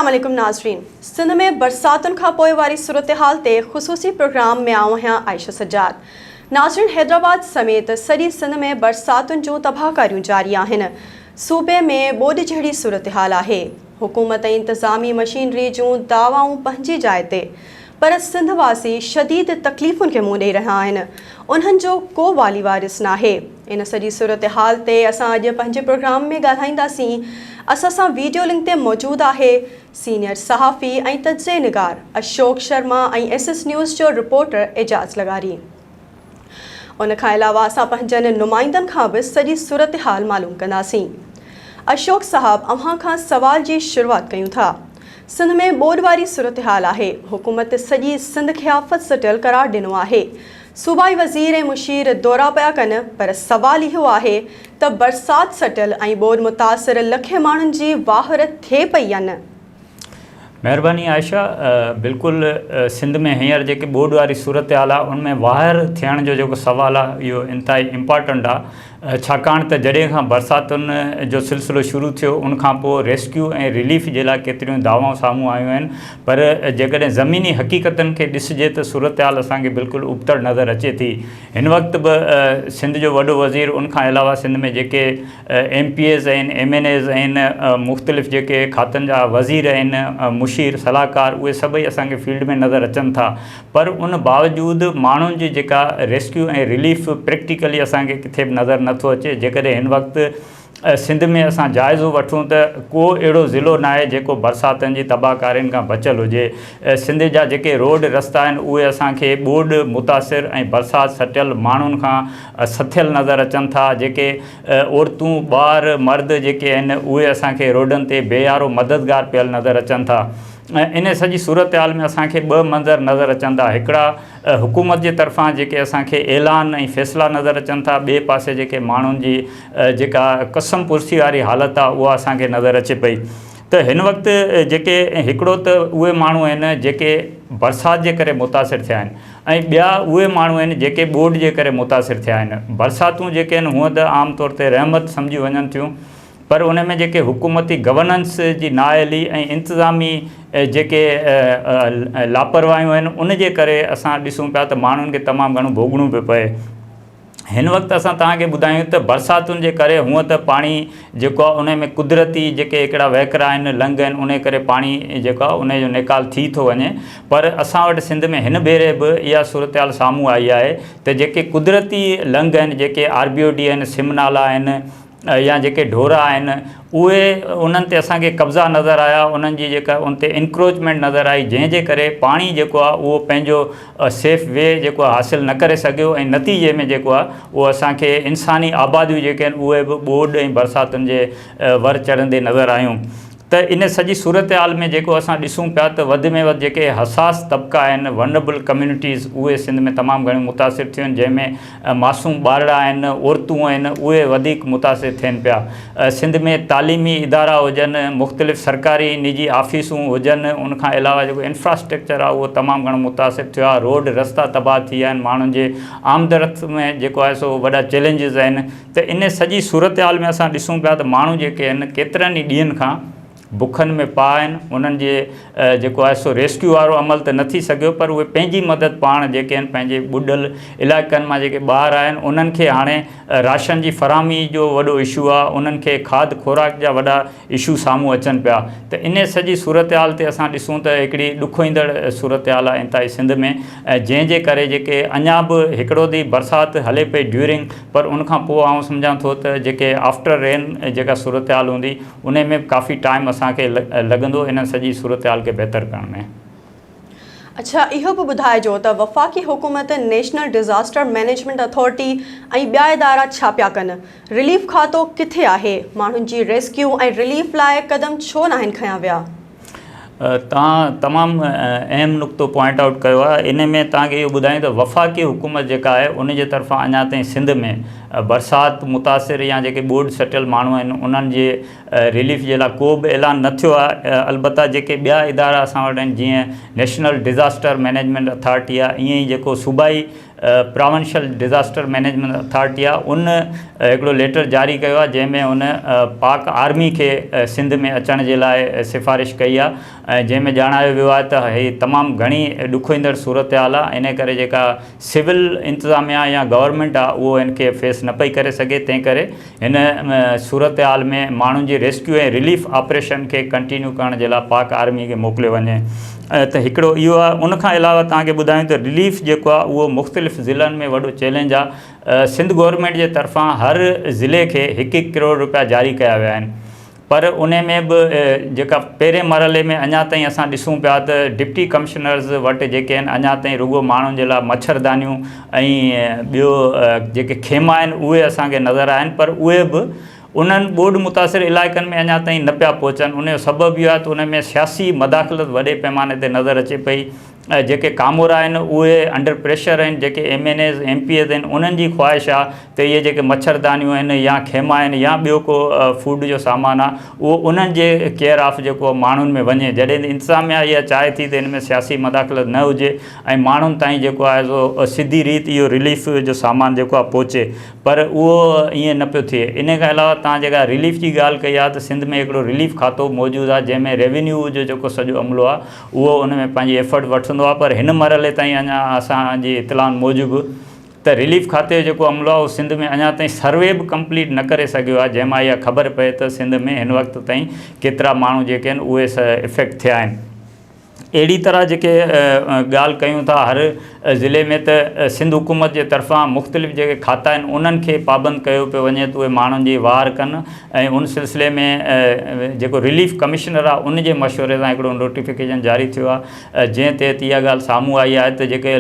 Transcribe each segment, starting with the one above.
السلام عليڪم ناظرين سنڌ ۾ برساتن کان پوء واري صورتحال تي خصوصي پروگرام ۾ آئون آهيان عائشه سجاد ناظرين حيدرآباد سميت سڄي سنڌ ۾ برساتن جون تباهڪاريون جاري آهن صوبي ۾ ٻوڏ جهڙي صورتحال آهي حڪومت ۽ انتظامي مشينري جون دعوائون پنهنجي جاء تي پر سنڌ واسي شديد تڪليفن کي منهن ڏئي رهيا آهن انهن جو ڪو والي وارث ناهي ان سڄي صورتحال تي اسان اڄ پنهنجي پروگرام ۾ ڳالهائينداسين. اسان سان ويڊيو لنڪ تي موجود آهي سينيئر صحافي ۽ تجزئي نگار Ashok Sharma ۽ S S news جو رپورٽر اعجاز لغاري. ان کان علاوه اسان پنهنجن نمائندن کان به سڄي صورتحال معلوم ڪنداسين. اشوڪ صاحب اوهان کان سوال جي شروعات ڪيون ٿا. سنڌ ۾ ٻوڏ واري صورتحال آهي، حڪومت سڄي سنڌ کي آفت سٽيل قرار ڏنو آهي. صوبائي وزير ۽ مشير دورا پيا ڪن پر سوال اهو آهي ته برسات سٽيل ۽ ٻوڏ متاثر لکين ماڻهن جي واهر ٿئي پئي يا نه؟ مهرباني عائشه، بلڪل سنڌ ۾ هينئر جيڪي ٻوڏ واري صورتحال آهي ان ۾ واهر ٿيڻ جو جيڪو سوال آهي اهو انتهائي امپارٽنٽ آهي ڇاڪاڻ ته جڏهن کان برساتن جو سلسلو شروع ٿيو ان کان پوء ريسڪيو ۽ رليف جي لاء ڪيتريون دعوائون سامهون آيون آهن پر جيڪڏهن زميني حقيقتن کي ڏسجي ته صورتحال اسان کي بلڪل ابتڙ نظر اچي ٿي. هن وقت به سنڌ جو وڏو وزير ان کان علاوه سنڌ ۾ جيڪي ايم پي ايز آهن، ايم اين ايز آهن، مختلف جيڪي کاتن جا وزير آهن، مشير، صلاحڪار اهي سڀئي اسان کي فيلڊ ۾ نظر اچن ٿا پر ان باوجود ماڻهن جي جيڪا ريسڪيو ۽ رليف پريڪٽيڪلي اسان کي ڪٿي به نظر نٿو اچي جيڪڏهن هن وقت سنڌ ۾ اسان جائزو وٺون ته ڪو اهڙو ضلعو ناهي جيڪو برساتن جي تباهه ڪارين کان بچيل هجي. سنڌ جا جيڪي روڊ رستا آهن اهي اسان کي ٻوڏ متاثر ۽ برسات سٽيل ماڻهن کان سٿيل نظر اچن ٿا. جيڪي عورتون، ٻار، مرد جيڪي آهن اهي اسان کي روڊن تي بي يارو مددگار پيل نظر اچن ٿا. ان سڄي صورتحال ۾ اسان کي ٻه منظر نظر اچن ٿا هڪڙا حڪومت جي طرفان جيڪي اسان کي اعلان ۽ فيصلا نظر اچن ٿا ٻئي پاسي جيڪي ماڻهن جي جيڪا قسم پرسي واري حالت آهي اها اسان کي نظر اچي پئي ته هن وقت جيڪي هڪڙو ته اهي ماڻهو آهن جيڪي برسات جي ڪري متاثر ٿيا آهن ۽ ٻيا اهي ماڻهو آهن جيڪي ٻوڏ جي ڪري متاثر ٿيا آهن برساتون جيڪي آهن هونء ته عام طور تي رحمت سمجهيون وڃن ٿيون پر ان ۾ جيڪي حڪومتي گورننس جي نااهلي ۽ انتظامي جيڪي لاپرواهيون آهن ان جي ڪري اسان ڏسون پيا ته ماڻهن کي تمام گهڻو ڀوڳڻو پيو پئي. هن وقت اسان توهان کي ٻڌايون ته برساتن جي ڪري هونء ته پاڻي جيڪو آهي ان ۾ قدرتي جيڪي هڪڙا وهڪرا آهن لنگهه آهن ان ڪري پاڻي جيڪو آهي ان جو نيڪال ٿي ٿو وڃي پر اسان وٽ سنڌ ۾ هن ڀيري به اها صورتحال سامهون آئي آهي ته جيڪي قدرتي لنگهه آهن جيڪي آر بي او ڊي آهن سم نالا آهن يا جيڪي ڍورا آهن اهي انهن تي اسان کي قبضا نظر آيا انهن جي جيڪا ان تي انڪروچمينٽ نظر آئي جنهن جي ڪري پاڻي جيڪو آهي اهو پنهنجو سيف وي جيڪو آهي حاصل نه ڪري سگهيو ۽ نتيجي ۾ جيڪو آهي اهو اسان کي انساني آباديون جيڪي آهن اهي به ٻوڏ ۽ برساتن جي ور چڙهندي نظر آيون ته ان سڄي صورتحال ۾ جيڪو اسان ڏسون پيا ته وڌ ۾ وڌ جيڪي حساس طبقا آهن Vulnerable Communities اهي سنڌ ۾ تمام گهڻيون متاثر ٿيون آهن جنهن ۾ معصوم ٻارڙا آهن عورتون آهن اهي وڌيڪ متاثر ٿين پيا سنڌ ۾ تعليمي ادارا هجن مختلف سرڪاري نجي آفيسون هجن ان کان علاوه جيڪو انفراسٽرڪچر آهي اهو تمام گهڻو متاثر ٿيو آهي روڊ رستا تباهه ٿي ويا آهن ماڻهن جي آمدرفت ۾ جيڪو آهي سو وڏا چئلينجز آهن ته ان سڄي صورتحال ۾ اسان ڏسون پيا ته ماڻهو جيڪي آهن ڪيترن ئي ڏينهن کان بکن ۾ پا آهن انهن جي جيڪو آهي سو ريسڪيو وارو عمل ته نه ٿي سگهيو پر اهي پنهنجي مدد پاڻ جيڪي آهن پنهنجي ٻڏل علائقن مان جيڪي ٻاهر آيا آهن انهن کي هاڻي راشن جي فراهمي جو وڏو اشو آهي انهن کي کاڌ خوراڪ جا وڏا اشو سامهون اچن پيا ته انهي سڄي صورتحال تي اسان ڏسون ته هڪڙي ڏکوئيندڙ صورتحال آهي انتهائي سنڌ ۾ جنهن جي ڪري جيڪي اڃا به هڪڙو the برسات هلي پئي ڊيورنگ پر ان کان پوء آئون سمجهان ٿو ته جيڪي آفٽر رين جيڪا صورتحال هوندي انهي ۾ به ڪافي ٽائيم اسان کي لڳندو ان سڄي صورتحال کي بهتر ڪرڻ ۾. اڇا اهو به ٻڌائجو ته وفاقي حڪومت نيشنل ڊزاسٽر مئنيجمينٽ اٿارٽي ۽ ٻيا ادارا ڇا پيا ڪن؟ رليف کاتو ڪٿي آهي؟ ماڻهن جي ريسڪيو ۽ رليف لاء قدم ڇو ناهن کنيا ويا؟ توهان تمام اهم نقطو پوائنٽ آئوٽ ڪيو آهي ان ۾ توهان کي اهو ٻڌايون ته وفاقي حڪومت جيڪا آهي ان جي طرفان اڃا تائين سنڌ ۾ برسات متاثر يا جيڪي ٻوڏ سٽيل ماڻهو آهن انهن جي رليف جي لاء ڪو به اعلان نه ٿيو آهي البته جيڪي ٻيا ادارا اسان وٽ آهن جيئن نيشنل ڊزاسٽر مئنيجمينٽ اٿارٽي آهي ائين ئي جيڪو صوبائي پراونشل ڊزاسٽر مئنيجمينٽ اٿارٽي آهي ان هڪڙو ليٽر جاري ڪيو آهي جنهن ۾ ان پاڪ آرمي کي سنڌ ۾ اچڻ جي لاء سفارش ڪئي آهي ۽ جنهن ۾ ڄاڻايو ويو آهي ته هي تمام گهڻي ڏکوئيندڙ صورتحال آهي ان ڪري جيڪا سول انتظاميا يا گورنمينٽ آهي اهو ان کي فيس نه پئي ڪري سگهي تنهن ڪري هن صورتحال ۾ ماڻهن جي ريسڪيو ۽ رليف آپريشن کي ڪنٽينيو ڪرڻ جي لاء پاڪ آرمي کي موڪليو وڃي ته هڪڙو اهو آهي ان کان علاوه توهان کي ٻڌايون ته رليف جيڪو آهي اهو مختلف ضلعن ۾ وڏو چئلينج آهي سنڌ گورنمينٽ جي طرفان هر ضلعي کي هڪ هڪ ڪروڙ روپيا جاري ڪيا ويا آهن پر انهي ۾ به جيڪا پهرين مرحلي ۾ اڃا تائين اسان ڏسون پيا ته ڊپٽي ڪمشنرز وٽ جيڪي آهن اڃا تائين رڳو ماڻهن جي لاء مڇردانيون ۽ ٻيو جيڪي خيما آهن اهي اسان کي نظر آيا آهن پر اهي به انهن ٻوڏ متاثر علائقن ۾ اڃا تائين نه پيا پهچن ان جو سبب اهو آهي ته ان ۾ سياسي مداخلت وڏي پيماني تي نظر اچي پئي ۽ جيڪي ڪامورا آهن اهي انڊر پريشر آهن جيڪي M N As M P As آهن انهن جي خواهش آهي ته اهي جيڪي مڇردانيون آهن يا خيما آهن يا ٻيو ڪو فوڊ جو سامان آهي اهو انهن جي ڪيئر آف جيڪو ماڻهن ۾ وڃي جڏهن ته انتظاميا اها چاهي ٿي ته ان ۾ سياسي مداخلت نه هجي ۽ ماڻهن تائين جيڪو آهي سو سڌي ريت اهو رليف جو سامان جيڪو آهي پهچي پر اهو ائين نه پيو ٿئي. انهي کان علاوه توهان جيڪا رليف جي ڳالهه ڪئي آهي ته سنڌ ۾ هڪڙو رليف کاتو موجود آهي جنهن ۾ ريونيو جو جيڪو سڄو عملو آهي اهو ان ۾ پنهنجي ايفرٽ وٺندو آهي پر هن مرحلي تائين اڃا اسان جي اطلاعن موجب ته رليف کاتي جو جيڪو عملو آهي اهو سنڌ ۾ اڃا تائين سروي به ڪمپليٽ نه ڪري سگهيو آهي جنهن مان اها خبر پئي ته سنڌ ۾ هن وقت تائين ڪيترا ماڻهو جيڪي آهن اهي افيڪٽ ٿيا آهن. اهڙي طرح جيڪي ڳالهه ڪيون ٿا هر ضلعي ۾ ته سنڌ حڪومت جي طرفان مختلف جيڪي کاتا آهن انهن کي پابند ڪيو پيو وڃي ته اهي ماڻهن جي واهر ڪن ۽ ان سلسلي ۾ جيڪو رليف ڪمشنر آهي ان جي مشوري سان هڪڙو نوٽيفڪيشن جاري ٿيو آهي جنهن تحت اها ڳالهه سامهون آئي آهي ته جيڪي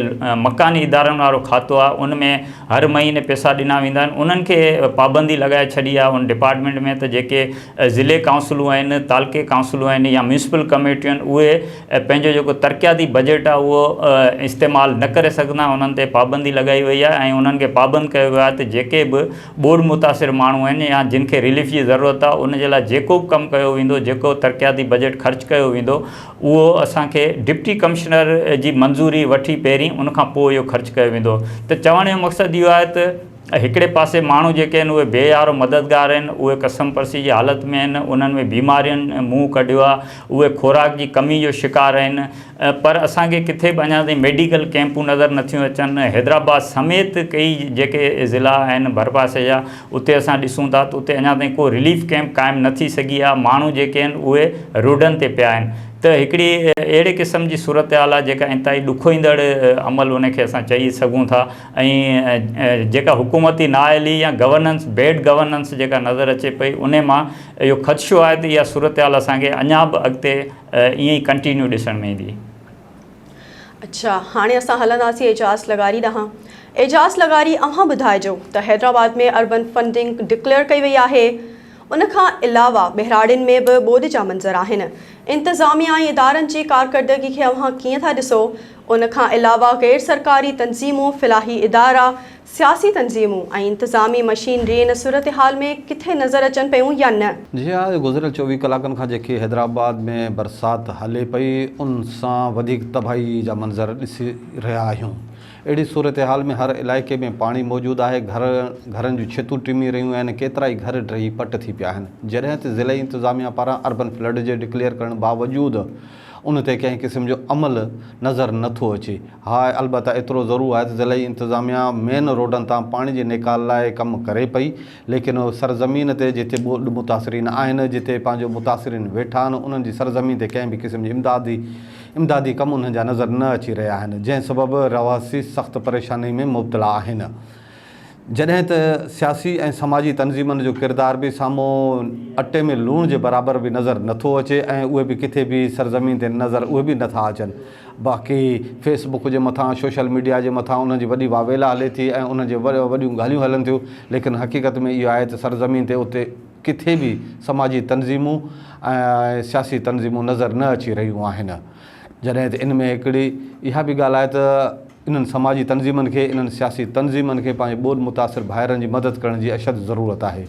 مڪاني ادارن وارو کاتو آهي ان ۾ هر مهيني پئسا ڏنا ويندا آهن انهن کي پابندي لڳائي ڇڏي آهي ان ڊپارٽمينٽ ۾ ته جيڪي ضلعي ڪائونسلون آهن، تعلقي ڪائونسلون آهن يا ميونسپل ڪميٽيون آهن اهي پنهنجو جيڪو ترقياتي بجيٽ آهي اهو استعمال نه ڪري سگهندا انهن تي پابندي لڳائي وئي آهي ۽ انهن کي پابند ڪيو ويو آهي ته جيڪي به ٻوڏ متاثر ماڻهو آهن يا جن کي رليف جي ضرورت آهي ان جي لاء جيڪو به ڪم ڪيو ويندو جيڪو ترقياتي بجيٽ خرچ ڪيو ويندو اهو اسان کي ڊپٽي ڪمشنر جي منظوري وٺي پهرين ان کان پوء اهو خرچ ڪيو ويندو ته چوڻ جو مقصد اهو آهي ته هڪڙي پاسي ماڻهو جيڪي آهن اهي بي يار و مددگار آهن، اهي ڪسمپرسي جي حالت ۾ آهن، انهن ۾ بيمارين منهن ڪڍيو آهي، اهي خوراڪ جي ڪمي جو شڪار آهن پر اسان کي ڪٿي به اڃا تائين ميڊيڪل ڪئمپون نظر نٿيون اچن، حيدرآباد سميت ڪيئي جيڪي ضلعا آهن ڀرپاسي جا اتي اسان ڏسون ٿا ته اتي اڃا تائين ڪو رليف ڪئمپ قائم نه ٿي سگهي آهي، ماڻهو جيڪي آهن اهي روڊن تي پيا آهن ته هڪڙي اهڙي قسم جي صورتحال آهي جيڪا انتهائي ڏکوئيندڙ عمل ان کي اسان چئي سگهون ٿا. ۽ جيڪا حڪومتي نااهلي يا گورننس بيڊ گورننس جيڪا نظر اچي پئي انهي مان اهو خدشو آهي ته اها صورتحال اسان کي اڃا به اڳتي ائين ئي ڪنٽينيو ڏسڻ ۾ ايندي. اڇا هاڻي اسان هلنداسين اعجاز لغاري ڏانهن. اعجاز لغاري اوهان ٻڌائجو ته حيدرآباد ۾ اربن فنڊنگ ڊڪليئر ڪئي وئي آهي ان کان علاوه ٻهراڙين ۾ به ٻوڏ جا منظر آهن انتظاميا ۽ ادارن جي ڪارڪردگي کي اوهان ڪيئن ٿا ڏسو ان کان علاوه غير سرڪاري تنظيمون، فلاحي ادارا، سياسي تنظيمون ۽ انتظامي مشينري ان صورتحال ۾ ڪٿي نظر اچن پيون يا نه؟ جي ها گذريل 24 ڪلاڪن کان جيڪي حيدرآباد ۾ برسات هلي پئي ان سان وڌيڪ تباهي جا منظر ڏسي رهيا آهيون اهڙي صورتحال ۾ هر علائقي ۾ پاڻي موجود آهي گهر گهرن جون ڇتون ٽمي رهيون آهن ڪيترائي گهر ڊهي پٽ ٿي پيا آهن جڏهن ته ضلعي انتظاميا پاران اربن فلڊ جي ڊڪليئر ڪرڻ باوجود ان تي ڪنهن قسم جو عمل نظر نه ٿو اچي. ها البته ايترو ضرور آهي ته ضلعي انتظاميا مين روڊن تان پاڻي جي نيڪال لاء ڪم ڪري پئي ليڪن سرزمين تي جتي ٻوڏ متاثرين آهن جتي پنهنجو متاثرين ويٺا آهن انهن جي سرزمين تي ڪنهن به قسم جي امدادي امدادي ڪم انهن جا نظر نه اچي رهيا آهن جنهن سبب رهواسي سخت پريشاني ۾ مبتلا آهن. جڏهن ته سياسي ۽ سماجي تنظيمن جو ڪردار به سامهون اٽي ۾ لوڻ جي برابر به نظر نٿو اچي ۽ اهي به ڪٿي به سرزمين تي نظر اهي به نٿا اچن باقي فيس بڪ جي مٿان سوشل ميڊيا جي مٿان انهن جي وڏي واويلا هلي ٿي ۽ انهن جي وڏيون ڳالهيون هلن ٿيون ليڪن حقيقت ۾ اهو آهي ته سرزمين تي اتي ڪٿي به سماجي تنظيمون ۽ سياسي تنظيمون نظر نه اچي رهيون آهن جڏهن ته ان ۾ هڪڙي اها به ڳالهه آهي ته انهن سماجي تنظيمن کي انهن سياسي تنظيمن کي پنهنجي ٻوڏ متاثر ڀائرن جي مدد ڪرڻ جي اشد ضرورت آهي.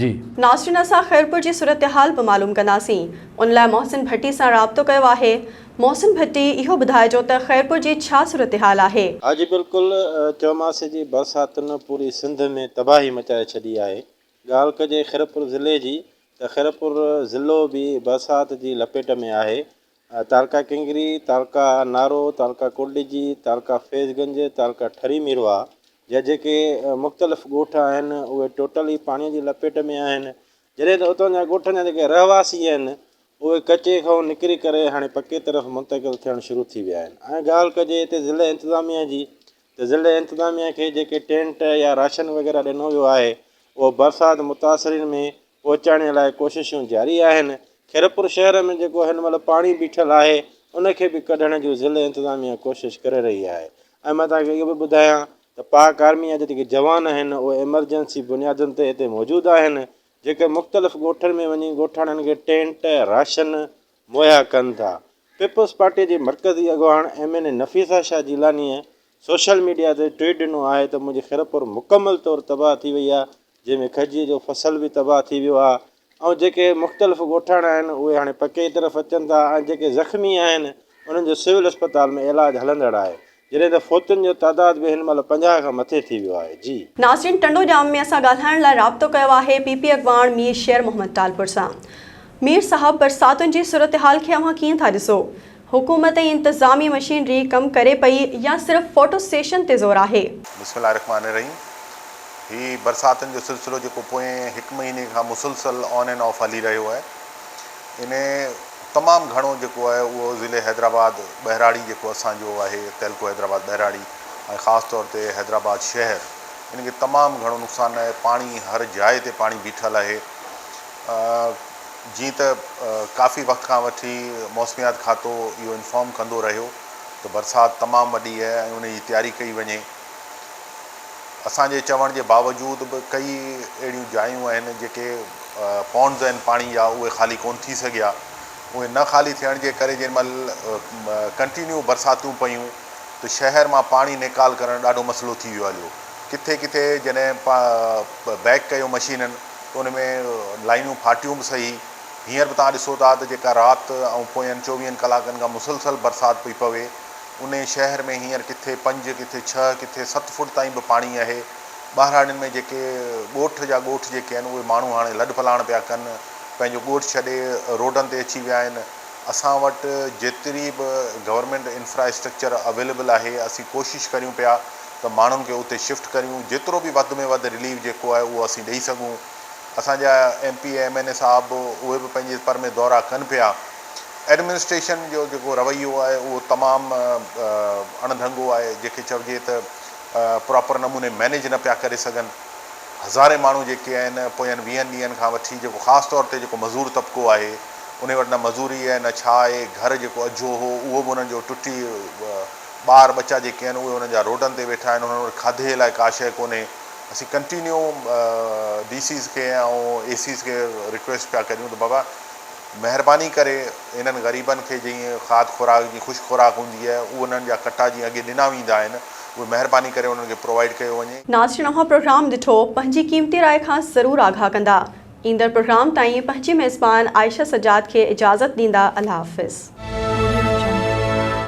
جي. ناظرين اسان خيرپور جي صورتحال به معلوم ڪنداسين ان لاء محسن ڀٽي سان رابطو ڪيو آهي. محسن ڀٽي اهو ٻڌائجو ته خيرپور جي ڇا صورتحال آهي؟ ها جي بلڪل چوماسي جي برساتن پوري سنڌ ۾ تباهي مچائي ڇڏي آهي. ڳالهه ڪجي خيرپور ضلعي جي ته خيرپور ضلعو به برسات جي لپيٽ ۾ آهي. تعلقه ڪنگري، تعلقه نارو، تعلقه ڪوٽڏيجي، تعلقه فيض گنج، تعلقه ٺري ميرواهه جا جيڪي مختلف ڳوٺ آهن اهي ٽوٽل ئي پاڻي جي لپيٽ ۾ آهن. جڏهن ته اتان جا ڳوٺن جا جيڪي رهواسي آهن اهي ڪچي کان نڪري ڪري هاڻي پڪي طرف منتقل ٿيڻ شروع ٿي ويا آهن ۽ ڳالهه ڪجي هتي ضلعي انتظاميا جي ته ضلعي انتظاميا کي جيڪي ٽينٽ يا راشن وغيره ڏنو ويو آهي اهو برسات متاثرين ۾ پهچائڻ لاء ڪوششون جاري آهن خيرپور شهر ۾ جيڪو هن مهل پاڻي بيٺل آهي ان کي به ڪڍڻ جون ضلعي انتظاميا ڪوشش ڪري رهي آهي ۽ مان توهان کي اهو به ٻڌايان ته پاڪ آرمي جا جيڪي جوان آهن اهي ايمرجنسي بنيادن تي هتي موجود آهن جيڪي مختلف ڳوٺن ۾ وڃي ڳوٺاڻن کي ٽينٽ، راشن مهيا ڪن ٿا. پيپلز پارٽي جي مرڪزي اڳواڻ M N A Nafisa Shah جيلانيء social media تي ٽوئيٽ ڏنو آهي ته منهنجي خيرپور مڪمل طور تباهه ٿي وئي آهي جنهن ۾ کجيء جو فصل به تباهه ٿي ويو آهي ۽ جيڪي مختلف ڳوٺاڻا آهن اهي هاڻي پڪي طرف اچن ٿا ۽ جيڪي زخمي آهن انهن جو سول اسپتال ۾ علاج هلندڙ آهي جڏهن ته فوتين جو تعداد به هن مهل 50 کان مٿي ٿي ويو آهي. جي. ناظرين ٽنڊو ڄام ۾ اسان ڳالهائڻ لاء رابطو ڪيو آهي پي پي اڳواڻ مير شير محمد ٽالپر سان. مير صاحب برساتن جي صورتحال کي اوهان ڪيئن ٿا ڏسو؟ حڪومت ۽ انتظامي مشينري ڪم ڪري پئي يا صرف فوٽو سيشن تي زور آهي؟ بسم الله الرحمٰن الرحيم هي برساتن جو سلسلو جيڪو پوئين هڪ مهيني کان مسلسل آن اينڊ آف هلي رهيو آهي انهي تمام گهڻو جيڪو آهي اهو ضلعي حيدرآباد ٻهراڙي جيڪو اسان جو آهي تعلقو حيدرآباد ٻهراڙي ۽ خاص طور تي حيدرآباد شهر ان کي تمام گهڻو نقصان آهي پاڻي هر جاء تي پاڻي بيٺل آهي جيئن ته ڪافي وقت کان وٺي موسميات کاتو اهو انفارم ڪندو رهيو ته برسات تمام وڏي آهي ۽ ان جي تياري ڪئي وڃي اسان جي چوڻ جي باوجود به ڪئي اهڙيون جايون آهن جيڪي پونڊز آهن پاڻي جا اهي خالي ڪونه ٿي سگهيا اهي نه خالي ٿيڻ جي ڪري جنهن مهل ڪنٽينيو برساتون پيون ته شهر مان پاڻي نيڪال ڪرڻ ڏاڍو مسئلو ٿي ويو هليو ڪٿي ڪٿي جڏهن بيڪ ڪيو مشينن ته ان ۾ لائنون ڦاٽيون به سهي هينئر به توهان ڏسو ٿا ته جيڪا رات ۽ پوين چوويهن ڪلاڪن کان مسلسل برسات پئي پوي انهي شهر ۾ هينئر ڪٿي پنج، ڪٿي ڇهه، ڪٿي ست فوٽ تائين به پاڻي آهي. ٻهراڙين ۾ جيڪي ڳوٺ جا ڳوٺ جيڪي آهن اهي ماڻهو هاڻي لڏ پلاڻ پيا ڪن، پنهنجو ڳوٺ ڇڏي روڊن تي اچي ويا آهن. اسان وٽ جيتري به گورنمينٽ انفرا اسٽرڪچر اويليبل آهي اسين ڪوشش ڪريون پيا ته ماڻهن کي اتي شفٽ ڪريون، جيترو به وڌ ۾ وڌ رليف جيڪو آهي اهو اسين ڏئي سگهون. اسان جا M P A, M N A صاحب اهي به پنهنجي پر ۾ دورا ڪن پيا. ايڊمنسٽريشن جو جيڪو رويو آهي اهو تمام اڻ ڍنگو آهي جنهن کي چئجي ته پراپر نموني مئنيج نه پيا ڪري سگهن. هزارين ماڻهو جيڪي آهن پوين ويهن ڏينهن کان وٺي جيڪو خاص طور تي جيڪو مزور طبقو آهي انهي وٽ نه مزوري آهي نه ڇا آهي گهر جيڪو اجهو هو اهو به انهن جو ٽٽي ٻار ٻچا جيڪي آهن اهي انهن جا روڊن تي ويٺا آهن انهن وٽ کاڌي لاء ڪا شيء ڪونهي اسين ڪنٽينيو ڊي سيز کي ۽ اي سيز کي رڪويسٽ پيا ڪريون ته بابا مهرباني ڪري انهن غريبن کي جيئن کاڌ خوراڪ جي خوش خوراڪ هوندي آهي اهي انهن جا ڪٽا جيئن اڳي ڏنا ويندا آهن اهي مهرباني ڪري انهن کي پرووائيڊ ڪيو وڃي. ناظرين اوهان پروگرام ڏٺو پنهنجي قيمتي راء کان ضرور آگاهه ڪندا ايندڙ پروگرام تائين پنهنجي ميزبان عائشه سجاد کي اجازت ڏيندا الله حافظ.